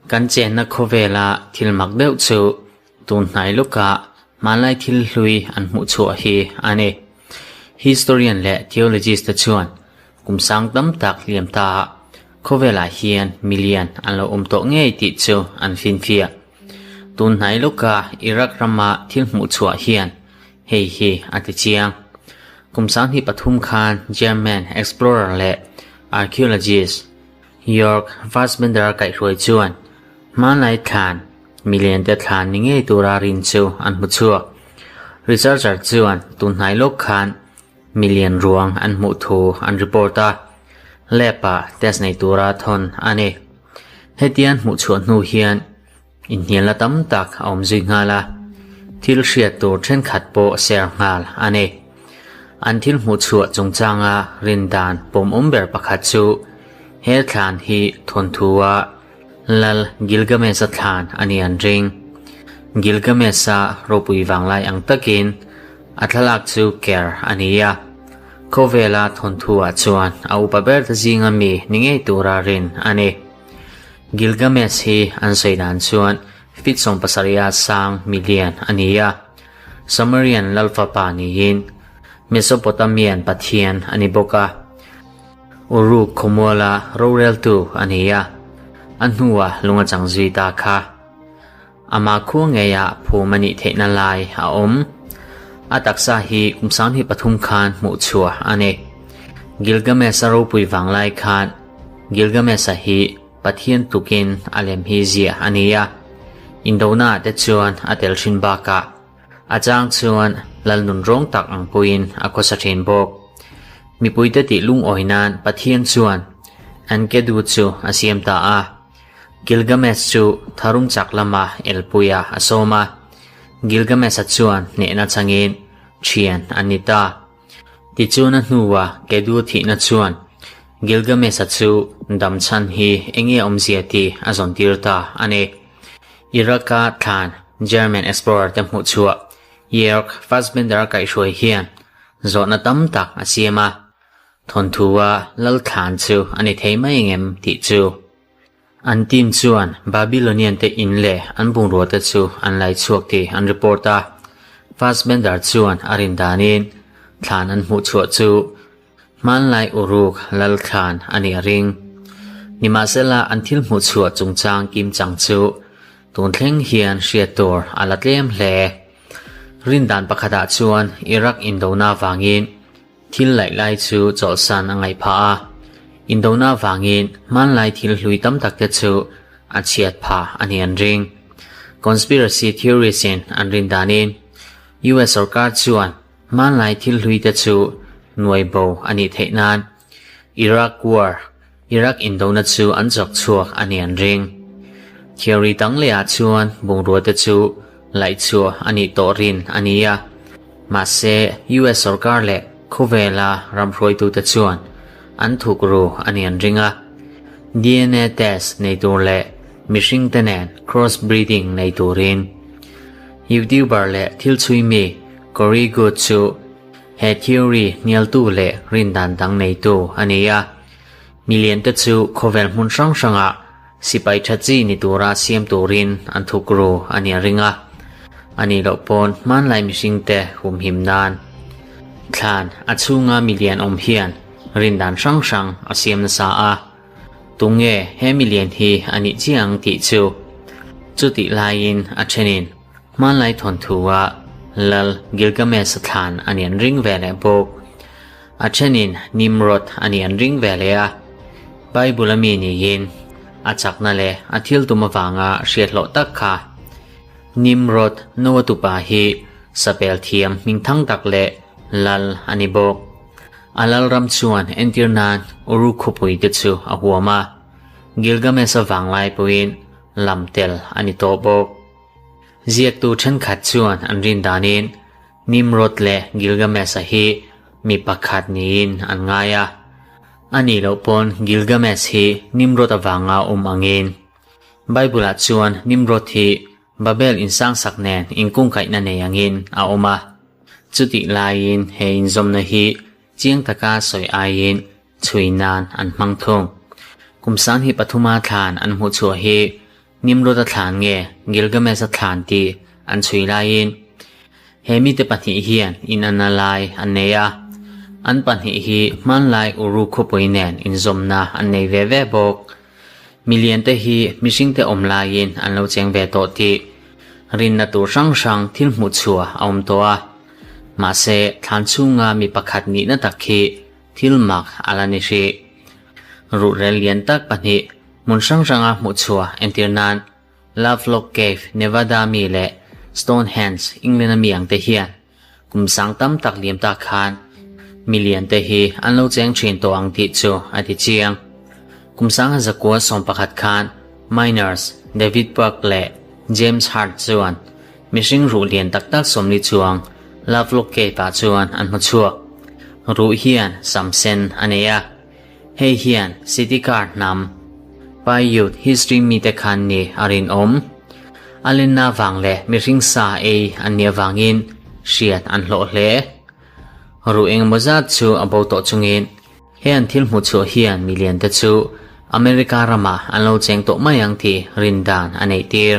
Kan chenna khawvela thil mak deuh chu tun hnai lawkah hmanlai thil hlui an hmuh chhuah hi a ni. Historian leh theologist te chuan kum sang tam tak hliam ta ah khawvelah hian milian an lo awm tawh ngei tih chu an finfiah. Tun hnai lawka Iraq rama thil hmuh chhuah hian hei hi a ti chiang. Kum 2003 khan German explorer leh archaeologist Jörg Fassbender kaihhruai chuan hmanlai thlan milian te thlan ni ngei tura rin chu an hmu chhuak. Researcher chuan tun hnai lawk khan milian ruang an hmuh thu an report a, lab ah test nei tura thawn a ni. Hetian hmuh chhuah hnu hian inhnialna tam tak a awm zui nghal a, thil hriat tur thenkhat pawh share nghal a ni. An thil hmuh chhuah chungchanga rin dan pawmawm ber pakhat chu he thlan hi thawnthu-a Lal Gilgamesh-a thlan a ni an ring. Gilgamesh-a ropui vanglai ang takin a thlalak chu ker a ni a, khawvela thawnthu-ah chuan a upa ber te zinga mi ni ngei tura rin a ni. Gilgamesh hi an sawi dan chuan feet 70 sang milian a ni a, Sumerian lal fapa niin Mesopotamian pathian a ni bawk a. Uruk khawmuala roreltu a ni a, a hnuah lung a chang zui ta kha. Ama khua ngeiah phum a nih theihna lai a awm. A taksa hi kum 23 khan hmuh chhuah a ni. Gilgamesh-a ropui vang lai khan Gilgamesh-a hi Pathian tukin a lem hi ziah a ni a, indona te chuan a tel thin bakah A chang chuan lal nunrawng tak ang puiin a khawsa thin bawk. Mipuite tih lungawi nan Pathian chuan Enkidu chu a siam ta a. Gilgamesh chu tharum chak lama elpuia a sawm a. Gilgamesh-a chuan hnehna changin thian an ni ta. Tichuan a hnua Kedu thihna chuan Gilgamesh-a chu dam chhan hi enge awmzia tih a zawntir ta a ni. Iraq-a thlan German explorer te hmuh chhuah Jörg Fassbender-a kaihhruai hian zawhna tam tak a siam a, thawnthu-a lal thlan chu a ni thei mai engem tih chu. An team chuan Babylonian te in leh an bungrua te chu an lai chhuak tih an report a. Fassbender chuan a rin danin thlan an hmuh chhuah chu hmanlai Uruk lal thlan a nih a ring. Nimahsela an thil hmuh chhuah chungchang kim chang chu tun thleng hian hriat tur a la tlem hle. Rin dan pakhatah chuan Iraq indona vangin Thil laih lai chu chawlhsan a ngaih phah a, indona vangin hmanlai thil hlui tam tak te chu a chhiat phah a ni an ring. Conspiracy theories in an rin danin US sorkar chuan hmanlai thil hlui te chu nuai bo a nih theih nan Iraq War, Iraq indona chu an chawk chhuak a ni an ring. Theory dang leh ah chuan bungrua te chu laih chhuah a nih tawh rin a ni a, mahse US sorkar leh khawvela ram hruaitute chuan an thuk ru a ni an ring a. DNA test nei tur leh mihring te nen cross breeding nei turin YouTuber leh thil chhui mi Corey Goode chu he theory hnialtu leh rindan dang neitu a ni a. Milian te chu khawvel hmun hrang hrangah sipai tha chi ni tura siam turin an thuk ru a nia ring a. A nih loh pawn hmanlai mihring te humhim nan thlan a chhunga milian awm hian rindan hrang hrang a siam nasa a. Tunge he milian hi a nih chiah ang tih chu chutih laiin a thenin hmanlai thawnthu-a Lal Gilgamesh-a thlan a nih an ring ve leh bawk. A thenin Nimrod a nih an ring ve leh a, Bible a mi niin a chakna leh a thil tum avanga hriat hlawh tak kha. Nimrod Noah tupa hi sapel thiam hmingthang tak leh lal a ni bawk. A lal ram chuan entir nan Uruk khawpui te chu a huam a, Gilgamesh-a vanglai pawhin lam tel a ni tawh bawk. Ziaktu thenkhat chuan an rin danin Nimrod leh Gilgamesh-a hi mi pakhat niin an ngai a. A nih loh pawn Gilgamesh hi Nimrod avanga awm angin. Bible-ah chuan Nimrod hi Babel insangsak nen inkungkaihna nei angin a awm a. Chutih laiin he inzawmna hi chiang taka sawi aiin chhui nan an hmang thung. Kum 2003 a thlan an hmuh chhuah hi Nimrod-a thlan nge Gilgamesh-a thlan tih an chhui laiin he mite pahnih hian inanna lai an nei a, an pahnih hi hmanlai Uruk khawpui nen inzawmna an nei ve ve bawk. Milian te hi mihringte awm laiin an lo cheng ve tawh tih rinna tur hrang hrang thil hmuh chhuah a awm tawh a. Mahse, thlan chhunga mi pakhat nihna tak hi thil mak a la ni hrih. Ruhrel lian tak pahnih hmun hrang hranga hmuh chhuah entir nan Lovelock Cave, Nevada mi leh Stonehenge, England a mi ang te hian kum sang tam tak liam tak khan milian te hi an lo cheng thin tawh ang tih chu a ti chiang. Kum sanga zakua 11 khan miners David Burke leh James Hart chuan mihring ruh lian tak tak 40 chuang Lovelock Cave-ah chuan an hmu chhuak. Ruh hian sam sen a nei a. Hei hian City Car hnam Paiute history mite khan ni a rinawm. A lenna vang leh mihring sa ei an nih avangin hriat an hlawh hle. Ruh engemaw zat chu a bo tawh chungin he an thil hmuh chhuah hian milian te chu America ramah an lo cheng tawh mai ang tih rindan a neih tir.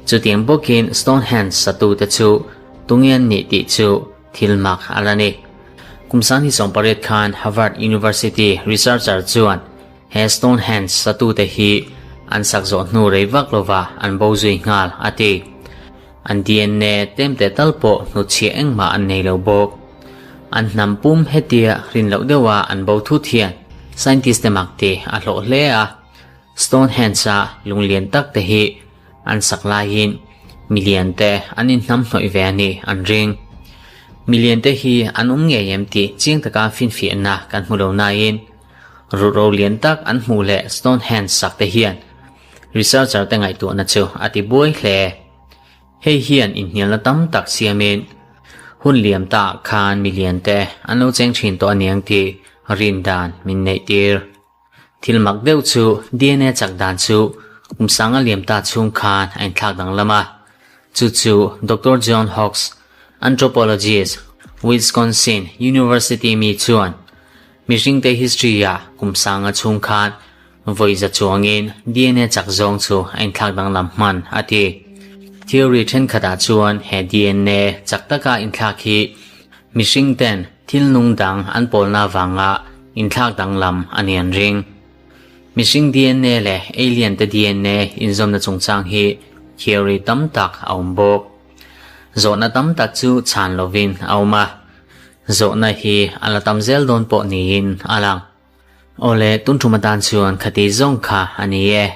Chutiang bawkin Stonehenge satute chu tunge an nih tih chu thil mak a la ni. Kum 2018 khan Harvard University researcher chuan he Stonehenge satute hi an sak zawh hnu rei vak lova an bo zui nghal a ti. An DNA tlemte tal pawh hnutchhiah engmah an nei lo bawk. An hnam pum hetia rin loh deuha an bo thut hian scientist te mak tih a hlawh hle a. Stonehenge-a lunglian tak te hi an sak laiin milian te an inhnam hnawih ve a ni an ring. Milian te hi an awm ngei em tih chiang taka finfiahna kan hmu lo nain ruhro lian tak an hmuh leh Stonehenge sak te hian researcher te ngaihtuahna chu a ti buai hle. Hei hian inhnialna tam tak siamin hun liam ta khan milian te an lo cheng thin tawh aniang tih rin dan min neih tir. Thil mak deuh chu DNA chak dan chu kum sanga liam ta chhung khan a inthlak danglam a. Chu chu Doctor John Hawks, anthropologist, Wisconsin University mi chuan mihringte history-ah kum sanga chhung khan vawi za chuangin DNA chak zawng chu a inthlak danglam hman a ti. Theory thenkhatah chuan he DNA chak taka inthlak hi mihringten thil nung dang an pawlna vanga inthlak danglam a ni an ring. Mihring DNA leh alien te DNA inzawmna chungchang hi theory tam tak a awm bawk. Zawhna tam tak chu chhan lovin a awm a, zawhna hi a la tam zel dawn pawh niin a lang. Awle, tun thuma tan chuan khati zawng kha a ni e.